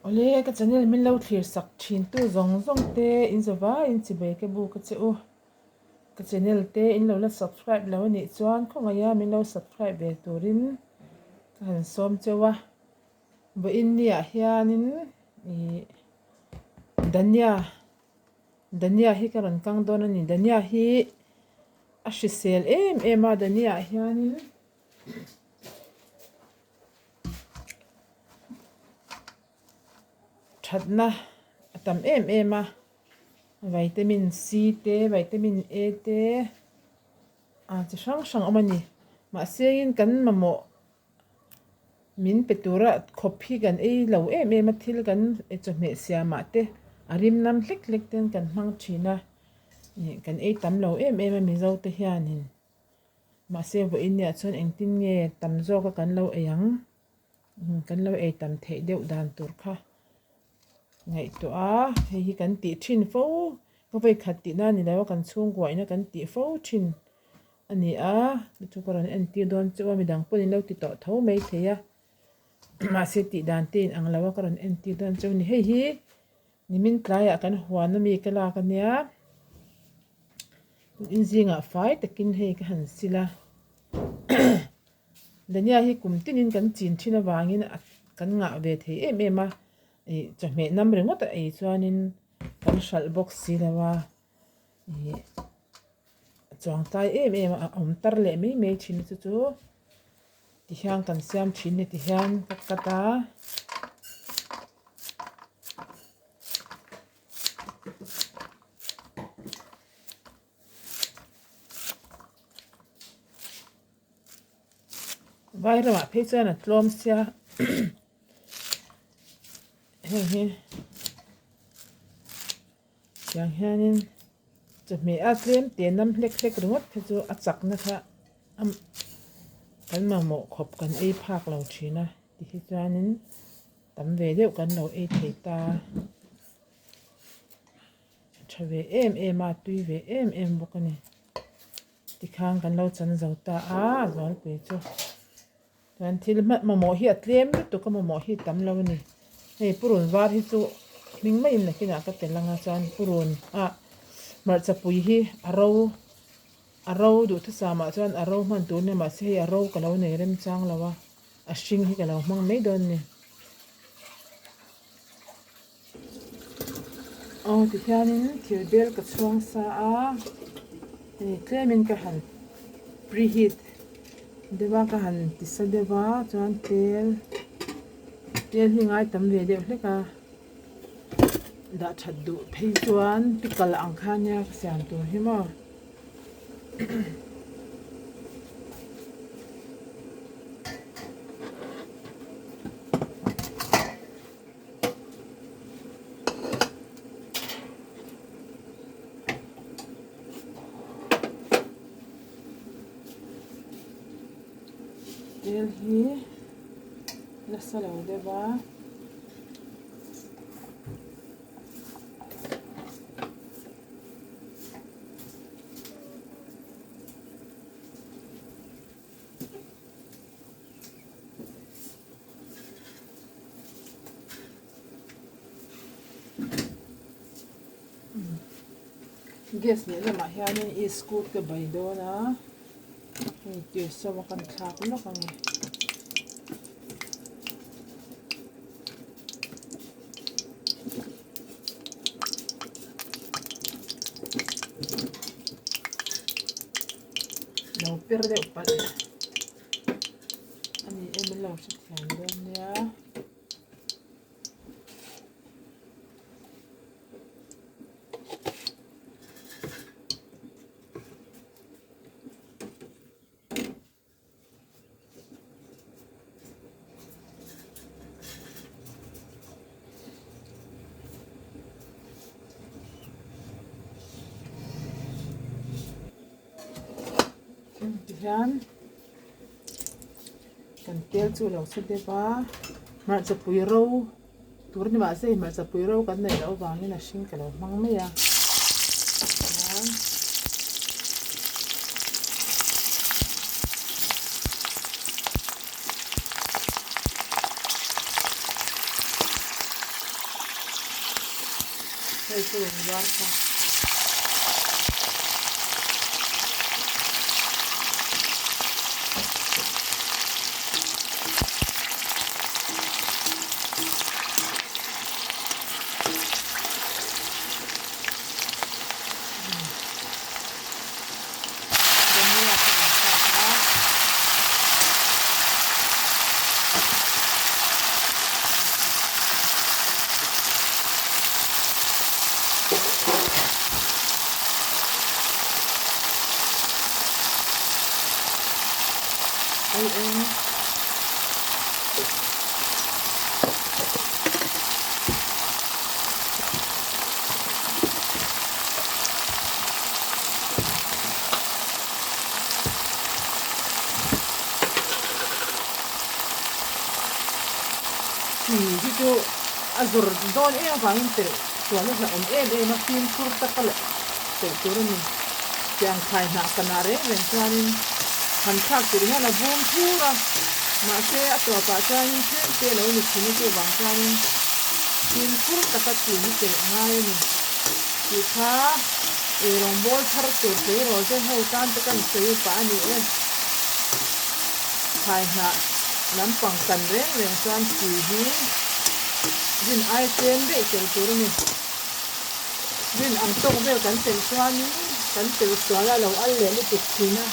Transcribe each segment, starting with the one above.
Awle ka channel min lo thlir sak thin tu zawng zawng te in zawai in chibei ka bu ka che u. Ka channel te in lo la subscribe lo anih chuan khawngaih a min lo subscribe ve turin ka han sawm cheu a. Vawiin ni ah hianin ih Dania Dania hi ka rawn kang dawn a ni. Dania hi a hrisel em em a Dania ah hianin. Thatna a tam em em a vitamin C te vitamin A te ah chi hrang hrang a awm a ni mahse in kan mamawh min pe tura khawp hi kan ei lo em em a thil kan chawhmeh siamah te a rim nam hlek hlek ten kan hmang thin a ih kan ei tam lo em em a mizo te hianin. Mahse vawiin nia chuan engtin nge tam zawka kan lo ei ang? Kan lo ei tam theih deuh dan tur kha ngaihtuah a, hei hi kan tih thin fo, ka vawikhat tihna a ni lo a, kan chhungkua ina kan tih fo thin a ni a, chu chu ka rawn entir dawn chauh a, midang pawhin lo ti tawh tho maithei a, mahse tih dan te inang lo a ka rawn entir dawn chauh a ni. Hei hi Nimin tlaiah kan huan ami ka lak ania in zingah fai takin hei ka han sil a Dania hi kum tinin kan chin thin avangin kan ngah ve thei em em a ih chawhmeh nam ringawt a ei chuanin kan hralh bawk si lo a ih chuang tlai em em a a awm tar leh mai mai thin chu chu tihian kan siam thin ni tihian ka cut a. Vai ramah phei chuan a tlawm sia heng hi tiang hianin chawhmeh a tlem te nam hlek hlek ringawt kha chu a chakna kha kan mamawh khawp kan ei phak lo thin a ti hi chuanin tam ve deuh kan lo ei thei ta a tha ve em em a tui ve em em bawk a ni tikhan kan lo chan zo ta a a zualpui chu chuan thil hman mamawh hi a tlem lutuk a mamawh hi a tam lo a ni hei purun var hi chu hming maiin nakinah ka tel anga chuan purun ah hmarcha pui hi a ro a ro duhthusam ah chuan a ro hman tur a ni mahse hei a ro ka lo nei remchang lo a. A hring hi ka lo hmang mai dawn ni. Aw tihianin thil bel ka chhuang sa a, hei tlemin ka han preheat deuh a, ka han ti sa deuh a chuan tel tel hi ngai tam ve deuh hlek a, dah that duh phei chuan pickle ang kha nia ka siam tur hi maw. Tel hi nasa lo deuh a. Gas leh lamah hianin iskut ka bai dawn a hei tir saw a kan thlak lawk a ni. Lo per deuh palh a ni e min lo hrethiam dawn nia. Tihian kan tel chu a lo sa deuh a hmarcha pui ro tur a ni mahse hei hmarcha pui ro kan neih loh avangin a hring ka lo hmang mai a chuan. Hei purun var kha. Dania kha kan thlak a. Ai eng. Chi hi chu a zawr dawn em avangin telh chuan a hlauhawm em em a, fimkhur taka leh telh tur a ni. Tiang thlai hnah kanah reng reng chuanin han thlak tur hian a vum thur a, mahse a tawpah chuanin tlem te a lo ni thin a, chuvang chuanin fimkhur taka chi hi telh a ngai a ni. Tih kha ei rawngbâwl thar tur tleirawl te ho tan te kan sawi pah a ni e. Thlai hnah lampang kan reng reng chuan chi hi rin ai tlem daih tel tur a ni. Rin ang tawk vel kan telh chuanin kan telh sual a lo al leh lutuk thin a,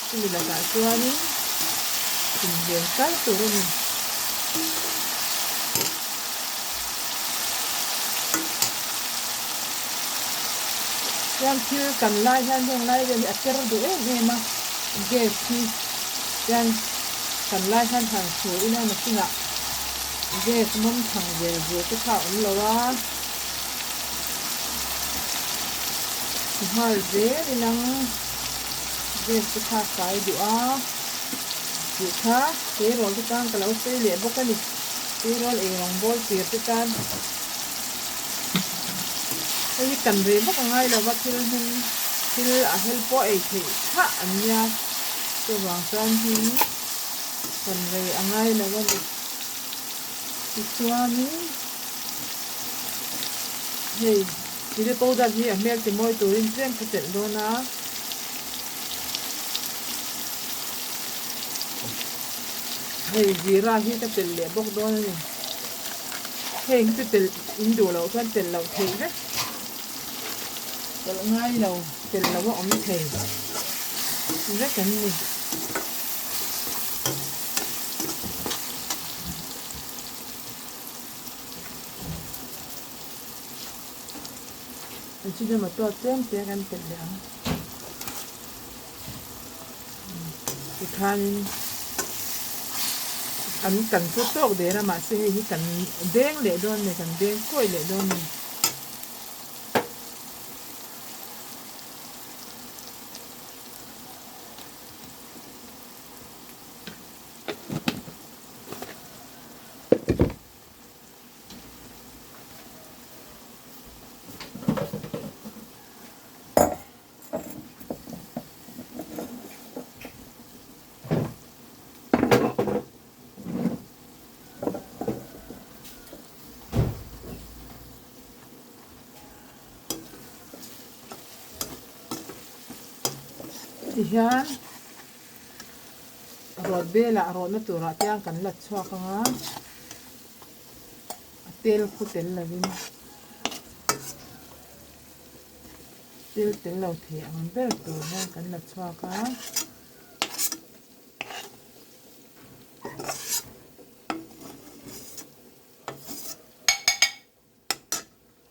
chumi lakah chuanin inven kal tur a ni. Chuan thil kan lai hian heng lai vel hi a ter duh em em a, gas hi chuan kan lai hian han hmu ila nakinah gas mawm thang vel vel te kha a awm lo a, nghal zel ilang gas te kha a fai duh a tih kha tleirawl te tan ka lo sawi leh bawk a ni. Tirawl ei rawng bawl tir te tan hei hi kan reh vak a ngai lo va thil hming thil a hel pawh ei theih thlah an nia chuvang chuan hming kan rei a ngai lo a ni tichuanin hei chilli powder hi a hmel ti mawi turin tlem ka telh dawn a. Hei zira hi ka telh leh bawk dawn a ni. Heng hi chu telh in duh loh chuan telh loh theih vek. Telh ngai lo, telh loh a awm thei vek an ni. Ajinomoto tlem te kan telh leh ang. Tikhanin an kan chu tawk der a mahse hei hi kan deng leh dawn a ni kan deng kawi leh dawn a ni. Tihian rawt velah rawtna turah te hian kan la chhuak ang a, a tel khu tel lovin. Thil tel lo thei ang ber tur hian kan la chhuak a.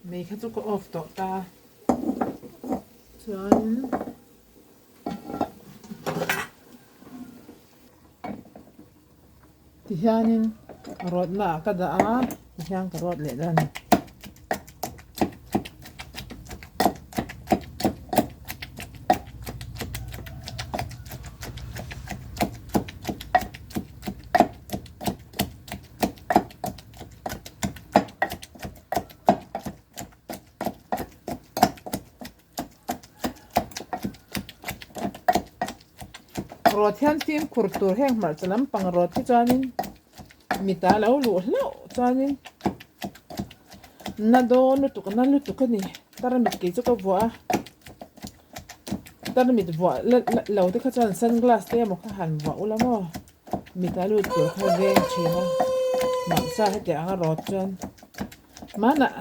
Mei kha chu ka off tawh ta. Chuan Tihianin rawtna ah ka dah a, tihian ka rawt leh dawn a ni. Rawt hian fimkhur tur heng hmarcha lampang rawt hi chuanin mita lo luh hlauh chuanin Na dawn lutuk a na lutuk a ni tarmit kei chu ka vuah a tarmit vuah lo te kha chuan sunglass te emaw kha han vuah ula maw mit a lut tur kha veng thin a mahse hetiang anga rawt chuan hmanah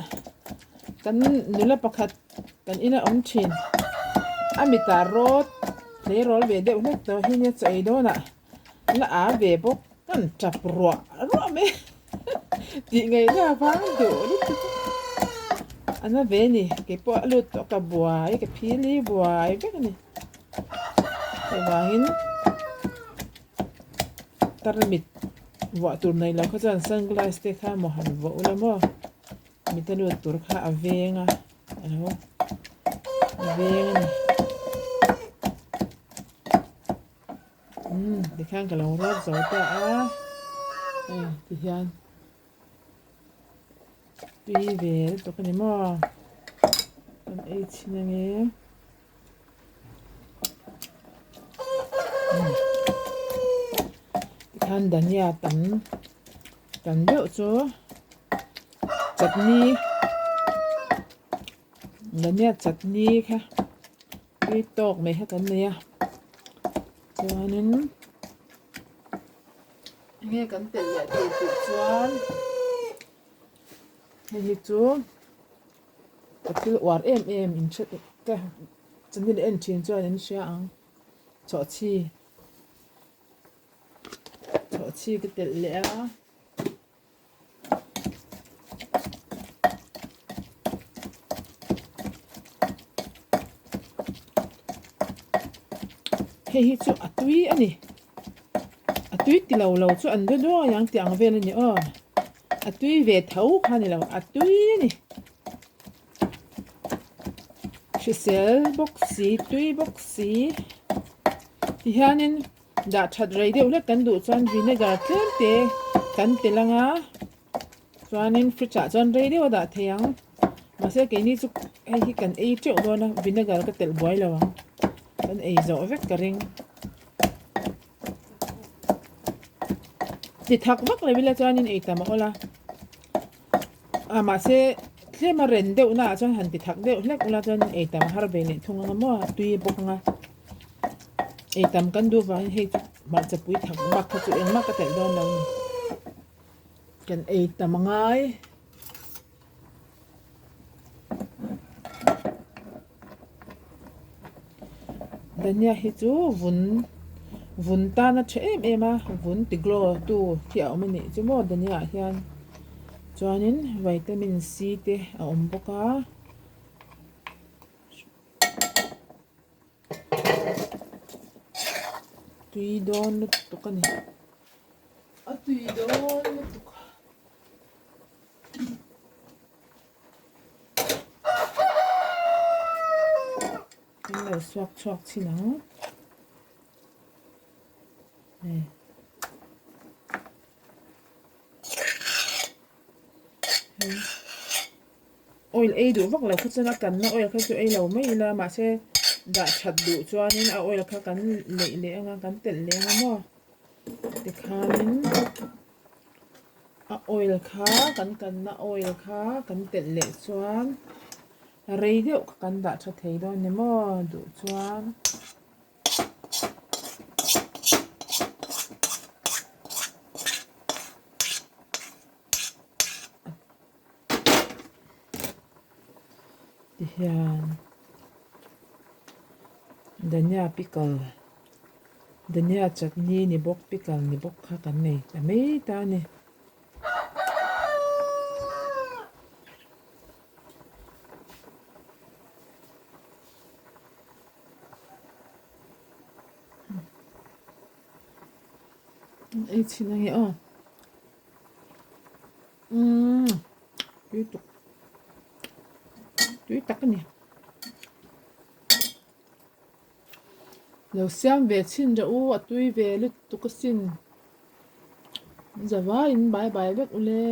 kan nula pakhat kan ina awm thin a mitah rawt tleirawl ve deuh hlek tawh hi nia chaw ei dawnah la a ve bawk kan tap ruah ruah mai tih ngaihna avang duh lutuk a na ve a ni keipawh a lut tawh ka buai ka phili buai vek a ni chuvangin tarmit vuah tur nei lo kha chuan sunglass te kha maw han vuah ula maw mit a lut tur kha a veng a alo veng a ni. Umm tikhian ka lo rawt zo ta a hei tihian tui ve lutuk a ni maw kan ei chhin ange umm tikhian dhania tam tam deuh chu chutney dhania chutney kha. Tui tawk mai kha kan nei a chuanin enge kan telh leh tur tih chuan hei hi chu ka thil uar em em in hre ka channel en thin chuan in hria ang chawhchhi chawhchhi ka telh leh a. Hei hi chu a tui a ni a tui ti lo lo chu an duai duai ang tih ang vel a ni aw a tui ve tho kha a ni lo a tui a ni hrisel bawk si tui bawk si tihianin. Dah that rei deuh hlek kan duh chuan vinegar tlem te kan telh ang a, chuanin fridge ah chuan rei deuh a dah thei ang. Mahse keini chu hei hi kan ei teuh dawn a, vinegar ka telh buai lo ang, kan ei zawh vek ka ring. Ti thak vak lo ila chuanin ei tam a awl a, ah mahse tlem a ren deuh naah chuan han ti thak deuh hlek ula chuanin ei tam a har ve leh thung ang a maw, a tui bawk ang a. Ei tam kan duh vangin hei chu hmarcha pui thak bak kha chu engmah ka telh dawn lo a ni. Kan ei tam a ngai. Dhania hi chu vun vun tan a tha em em a vun ti glow tu khi a awm a nih chu maw dhania ah hian chuanin vitamin C te a awm bawk a. Tui dawn lutuk a ni. A tui dawn lutuk. Kan lo suak chhuak chhin ang. Hei. Hei. Oil ei duh vak lo kha chuan a kanna oil kha chu ei lo mai ila mahse dah that duh chuanin a oil kha kan neih leh anga kan telh leh anga maw tikhanin a oil kha kan kanna oil kha kan telh leh chuan rei deuh kha kan dah tha thei dawn ni maw duh chuan. Tihian dhania pickle dhania chutney ni bawk pickle ni bawk kha kan nei ta mai ta a ni. Ei chhin ange aw. Umm tui tuk tui tak a ni lo siam ve chhin reuh u a tui ve lutuk asin zavaiin bai bai vek ule.